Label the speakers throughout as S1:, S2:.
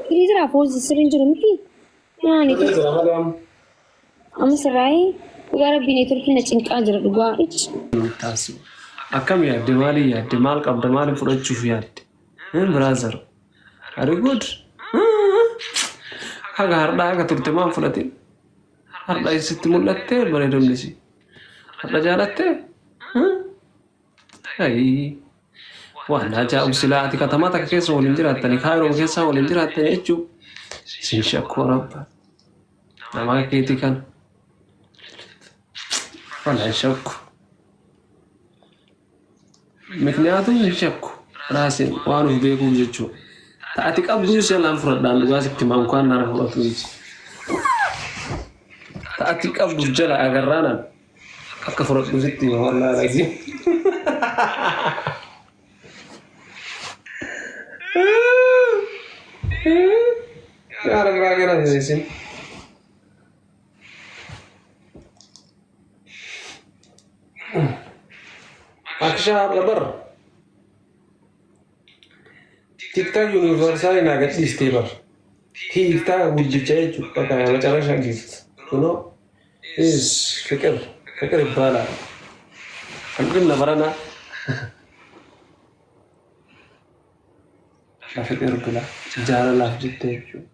S1: Sirrii jira foozi sirrii jiru miti. Maali
S2: Sirrii jira malee amma.
S1: Amma sirraa'ee dhugaa rabbii neetworkiin na cinqaa jira dhugaa.
S2: Taasisu. Akkam yaadde maaliin yaadde maal qabda maaliin fudhachuuf yaadde? Brother. Are you good? Haga hardhaa haga turte maan fudhatin? Hardha sitti mul'attee bareedonni si. Hardha jaalattee? Ayii. Waan ajaa'ibu silaa ati katamaa takka keessa waliin jiraattanii kaayiroo keessa waliin jiraattanii jechuun isin shakkuu rabba. Nama akka keetii kana. Wala hin shakku. Mikniyaatuu hin shakku. Raaseen waan of beekuuf jechuudha. Ta ati qabduu jalaan fudhadhaan dhugaa sitti himaa unkaan nara fudhatu miti. Ta ati qabdu jala agarraanaan akka fudhadhu sitti hima wallaahi laziim. Yaa Rabbi kana isin. Akshaa har'a bar TikTok yuunivarsaali naa gadhiistee bar. TikTok guddicha jechuudha. Bakka macarasha gift. Kunoo is fiqir fiqir ይባላል። Hanqinna barana la fiqir bila jaalalaaf jettee jechuudha.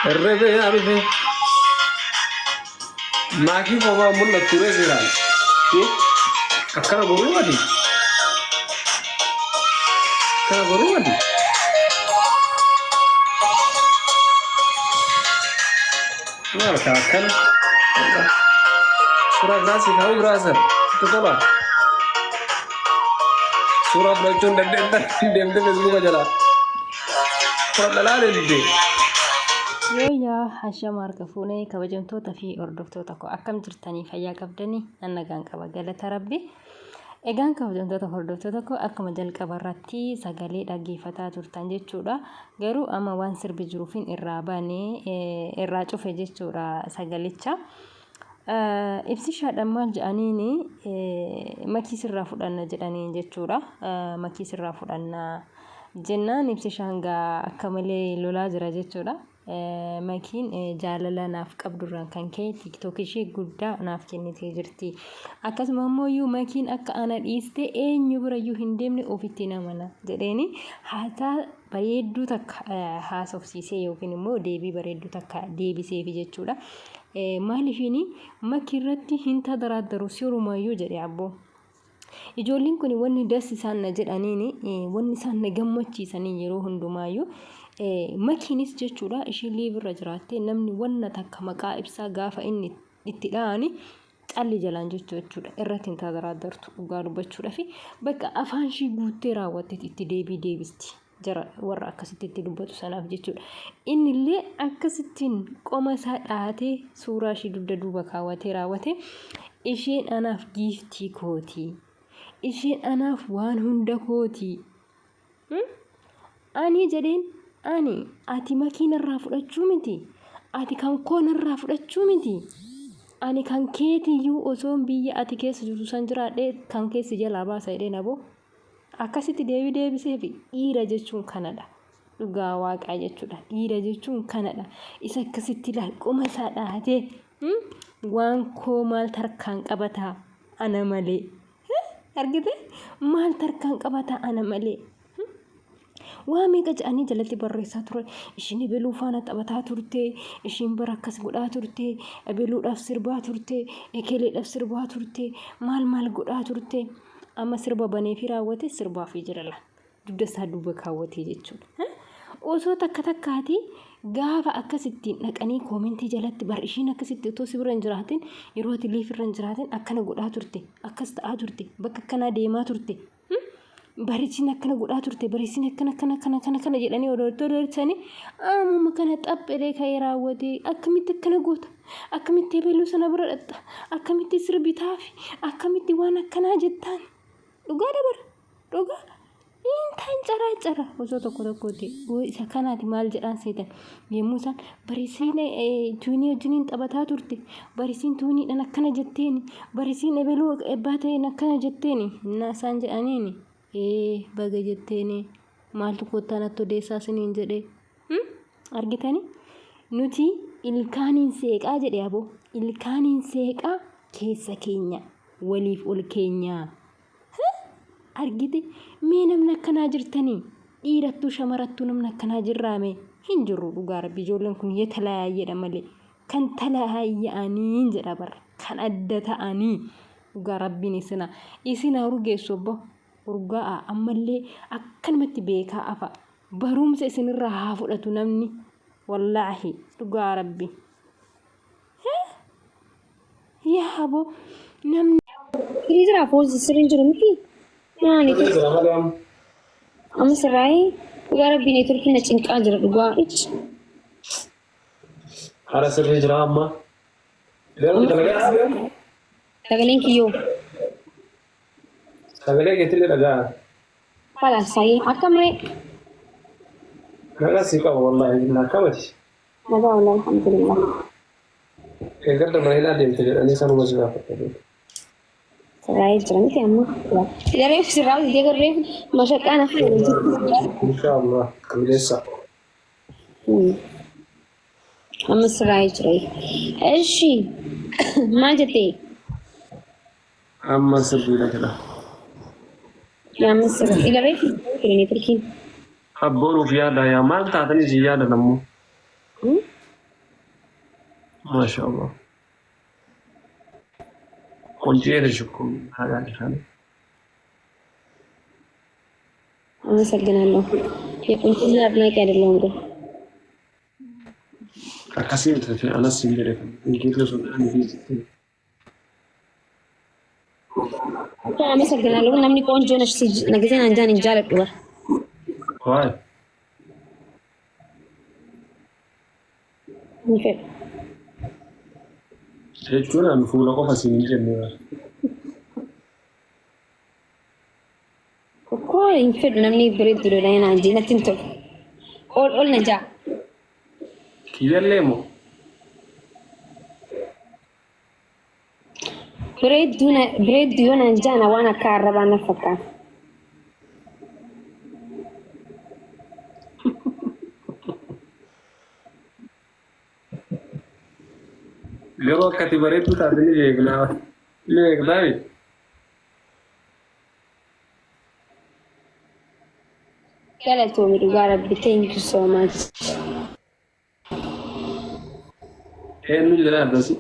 S2: Herrebe yaa dhufe. Maakii kophaa mul'attu ree seeraan. Akkana boruu ati. Akkana boruu ati. Maal kaa akkana. Suuraa biraa si kaa'uu biraa sana. Sitti tola. Suuraa fudhachuun dandeetta deemtee feesbuuka jalaa. Fudhadha laale didee.
S3: Yooyyaa hashama harka fuunee kabajamtoota fi hordoftoota koo akkam jirtanii fayyaa qabdanii an nagaan qaba galata rabbi. Egaan kabajamtoota hordoftoota koo akkuma jalqaba irratti sagalee dhaggeeffataa turtan jechuudha. Garuu amma waan sirbi jiruufin irraa bane irraa cufe jechuudha sagalicha. Ibsishaadhaan maal jedhaniini makii sirraa fudhanna jedhaniin jechuudha. Makii sirraa fudhanna jennaan ibsishaan gaa akka malee lolaa jira jechuudha. Makiin jaalala naaf qabdurraan kan ka'e TikTok ishee guddaa naaf kennitee jirti. Akkasuma immoo iyyuu makiin akka ana dhiistee eenyu birayyuu hin deemne ofitti namana jedheeni haasaa bareedduu takka haasofsiisee yookiin immoo deebii bareedduu takka deebiseefi jechuudha. Maaliifiini makii irratti hin tadaraaddaru sirumayyuu jedhe abboo. Ijoolleen kun wanni das isaan na jedhaniin wanni isaan na gammachiisaniin yeroo hundumaayyuu makiinis jechuudha ishii liiv irra jiraattee namni wanna takka maqaa ibsaa gaafa inni itti dha'ani calli jalaan jechuu jechuudha irratti hin tadaraadartu dhugaa dubbachuudhafi bakka afaan ishii guuttee raawwatteeti itti deebii deebisti. jara warra akkasitti itti dubbatu sanaaf jechuudha. Innillee akkasittiin qoma isaa dhahatee suuraa ishii dugda duuba kaawwatee raawwate isheen anaaf giiftii kooti. Isheen anaaf waan hunda kooti. Ani jedheen ani ati makii narraa fudhachuu miti. Ati kan koo narraa fudhachuu miti. Ani kan keetiyyuu osoon biyya ati keessa jirtu san jiraadhee kan keessi jalaa baasa jedheen aboo. Akkasitti deebii deebiseefi dhiira jechuun kanadha. Dhugaa waaqaa jechuudha. Dhiira jechuun kanadha. Isa akkasitti ilaal qoma isaa dhahatee waan koo maal tarkaan qabataa ana malee. Argite maal tarkaan qabataa ana malee. Waa meeqa jedhanii jalatti barreessaa turan. Ishiin ebeluu faana taphataa turte, ishiin bara akkas godhaa turte, ebeluudhaaf sirbaa turte, ekeleedhaaf sirbaa turte, maal maal godhaa turte. Amma sirba baneefii raawwate sirbaafii jira laa. Dugda isaa duuba kaawwatee jechuudha. Osoo takka takkaati gaafa akkasittiin dhaqanii koomentii jalatti bar ishiin akkasitti otoo si bira hin jiraatin yeroo ati liif irra hin jiraatin akkana godhaa turte akkas ta'aa turte bakka akkanaa deemaa turte Barisiin akkana godhaa turte barisiin akkana akkana akkana akkana akkana jedhanii odoo itti odeessanii ammuma kana xaphilee ka'ee raawwatee akkamitti akkana goota akkamitti ebeluu sana bira dhaqxa akkamitti sirbitaafi akkamitti waan akkanaa jettaan dhugaa dabara dhugaa Intan caraacara osoo tokko tokkooti isa kanaati maal jedhaan seetan yommuu isaan barisiin tuunii wajjiniin taphataa turte barisiin tuuniidhaan akkana jetteeni barisiin ebeluu ebbaa ta'een akkana jetteeni innaa isaan jedhaniini ee baga jetteeni maaltu koottaa natti odeessaa isiniin jedhee argitani nuti ilkaaniin seeqaa jedhe aboo ilkaaniin seeqaa keessa keenya waliif ol keenyaa Argite mee namni akkanaa jirtanii dhiirattuu shamarattuu namni akkanaa jirraa mee hin jirru dhugaa rabbi ijoolleen kun yetalaayyeedha malee kan talaayya'anii jedha bar kan adda ta'anii dhugaa rabbiin isina isina urgeessu obbo urgaa'a ammallee akkanumatti beekaa afa barumsa isinirraa haa fudhatu namni wallaahi dhugaa rabbi Yaa aboo namni.
S1: Sirrii jira foolsi sirrii jiru miti. Maali
S2: Sirrii jira malee amma.
S1: Amma sirraa'ee dhugaa rabbii neetworkiin na cinqaa jira dhugaa. Ichi.
S2: Hara sirrii jira amma. Garuu dalagaa
S1: Sagaleen kiyyoo.
S2: Sagalee keetillee dhagaa.
S1: Kalaas saayee akkam ree?
S2: Nagaa sii qaba wallaahi billaa akkamati.
S1: Nagaa wallah alhamdulillah.
S2: Eeggadda mana hidhaa deemte jedhanii sanuma si gaafadha.
S1: Sirraa'ee jira miti amma. Reef sirraa'u didee garuu reef mashaqqaan hafe
S2: Inshaallah qabileessa.
S1: Amma sirraa'ee jira. Eshi maal jettee?
S2: Amma sirriidha jedha.
S1: Amma sirrii. Ila reef ture neetworkiin.
S2: Abboo nuuf yaada yaa maal taatanii isin yaadan ammoo. Maasha Allah. ቆንጆ ልጅ እኮ ታውቃለሽ አይደል?
S1: አመሰግናለሁ። የቁንጅና አድናቂ አይደለሁም ግን
S2: Akkasii miti anas hin jedhe kan hin sun ani fi
S1: አመሰግናለሁ። ግን namni ቆንጆ ነሽ ጊዜን አንጃን እንጃ jaaladhu bara.
S2: Waay
S1: Hin fedhu.
S2: jechuun ani fuula qofa siin hin jenne bara.
S1: Kokkoo hin fedhu namni bareeddu dha naan jee natti hin tolu. Ol ol na jaa.
S2: Kiyyallee moo
S1: Bareeddu yoo naan jaana waan akka arrabaa na fakkaata.
S2: Garuu akka ati bareedduu taate ni beeknaa. Ni beektaa miti.
S1: Galatoomi dhugaa rabbi thank you so much.
S2: Eenyu jedha addasi?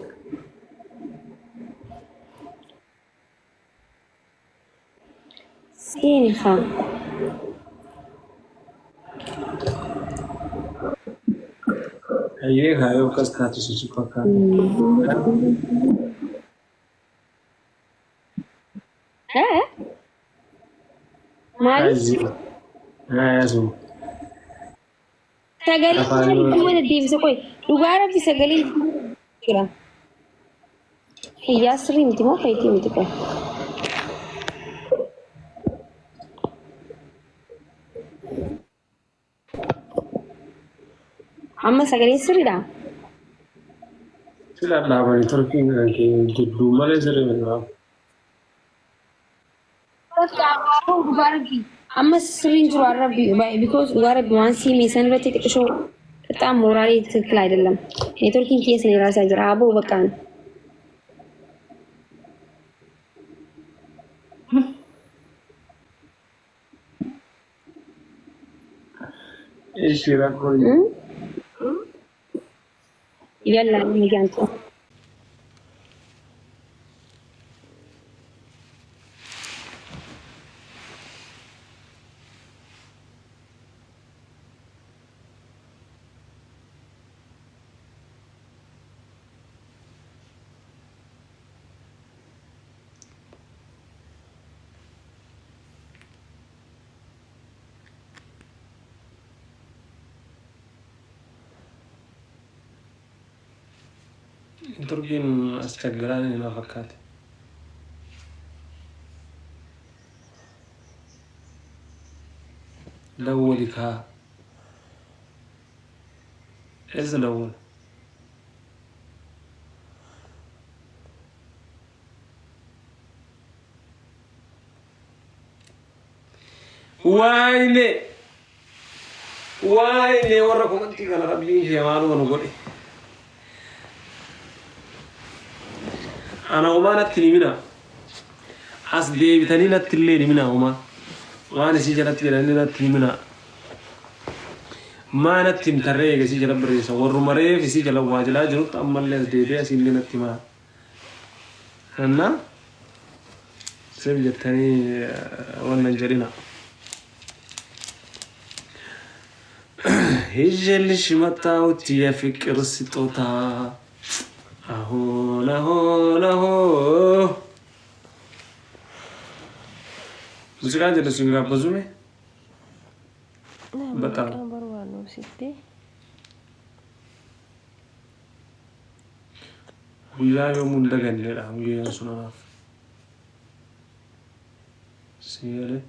S1: Seeni haa.
S2: Hayyee kaayoo akkas taate si fakkaata.
S1: Maali?
S2: Haayasuma.
S1: Sagalee
S2: Afaan
S1: maaliif wanta deebisa qoy dhugaa rabbi sagalee jira. Hiyyaa sirrii miti moo fayitii miti qoy. Amma sagalee sirriidha?
S2: Sila dhaabanii torkiin kan kee gidduu malee sirrii miti.
S1: Dhugaa rabbi amma sirriin jiru arrabbi because dhugaa rabbi waan siimee san irratti xiqqishoo በጣም ሞራሌ ትክክል አይደለም። ኔትወርኪንግ ኬስ ነው የራሳ jira አቦ በቃ ነው።
S2: Ishii rakkoon
S1: yalla ሚጋንቶ
S2: Turkiin as chaggaraan nama fakkaate. Dawwali kaa. Eessa dawwala? Waayine! Waayine warra komantii kana rabbiin kiyya maaluma nu godhe. Ana homaa natti hin himinaa. As deebitanii natti illee hin himinaa homaa. Waan isii jalatti jedhanii natti hin himinaa. Maa natti himtarree eega isii jala barreessa. Warruma reef isii jala waa jalaa jirutti ammallee as deebi'ee asiillee natti himaa. Kennaa sif jettanii wannan jedhina. ይዤልሽ መጣሁት የፍቅር ስጦታ አሁን አሁን አሁን ሙዚቃ jedhu sin gaabbazume በጣም
S3: Muuziqaan barbaannu sitti.
S2: Guyyaa yoomuu hin dagannedha guyyaan sun anaaf. Si galee.